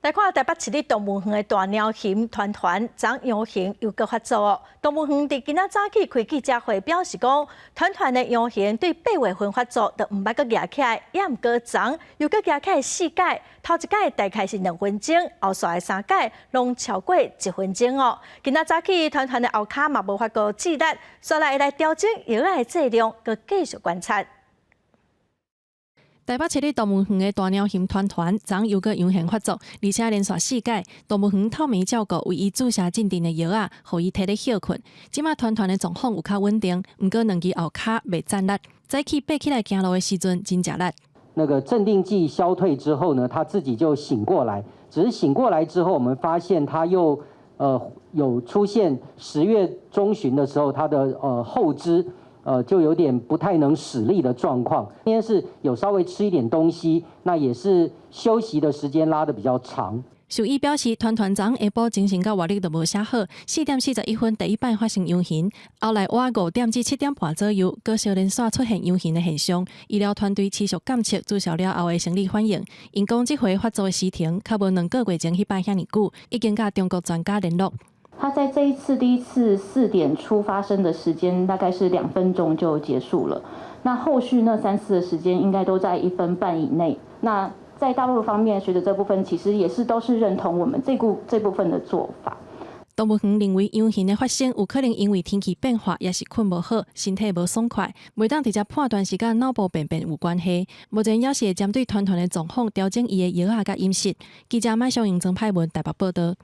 來看台北市立動物園的大貓熊團團，昨陽型又閣發作。動物園佇今仔早起開記者會表示講，團團的陽型對8月份發作，就毋捌閣夯起來，也毋過昨又閣夯起來四擺，頭一擺大概是2分鐘，後續的三擺攏超過1分鐘哦。今仔早起團團的後跤嘛無法度施力，煞來會來調整藥仔的劑量，閣繼續觀察。台北市立動物園的大貓熊團團，昨又閣陽型發作，而且連續四擺。動物園透暝照顧為伊注射鎮定的藥仔，予伊提咧歇睏。這馬團團的狀況有較穩定，毋過兩支後跤袂站力，早起爬起來行路的時陣真食力。那個鎮定劑消退之後呢，他自己就醒過來。只是醒過來之後，我們發現他又有出現10月中旬的時候，他的後肢就有點不太能使力的狀況。今天是有稍微吃一點東西，那也是休息的時間拉得比較長。獸醫表示，團團昨下晡精神佮活力都無啥好，4點41分第一擺發生陽型，後來倚5點至7點半左右，閣相連續出現陽型的現象。醫療團隊持續監測注射了後的生理反應。𪜶講這回發作的時程較無2個月前彼擺遐爾久，已經佮中國專家聯絡。他在這一次第一次4點初發生的時間大概是2分鐘就結束了，那後續那三次的時間應該都在1分半以內。那在大陸方面，學者這部分其實也是都是認同我們這部分的做法。動物園認為陽型的發生有可能因為天氣變化，抑是睏無好，身體無爽快，袂當直接判斷是佮腦部病變有關係。目前猶是會針對團團的狀況調整伊的藥仔佮飲食。記者麥小瑩、曾派文台北報道。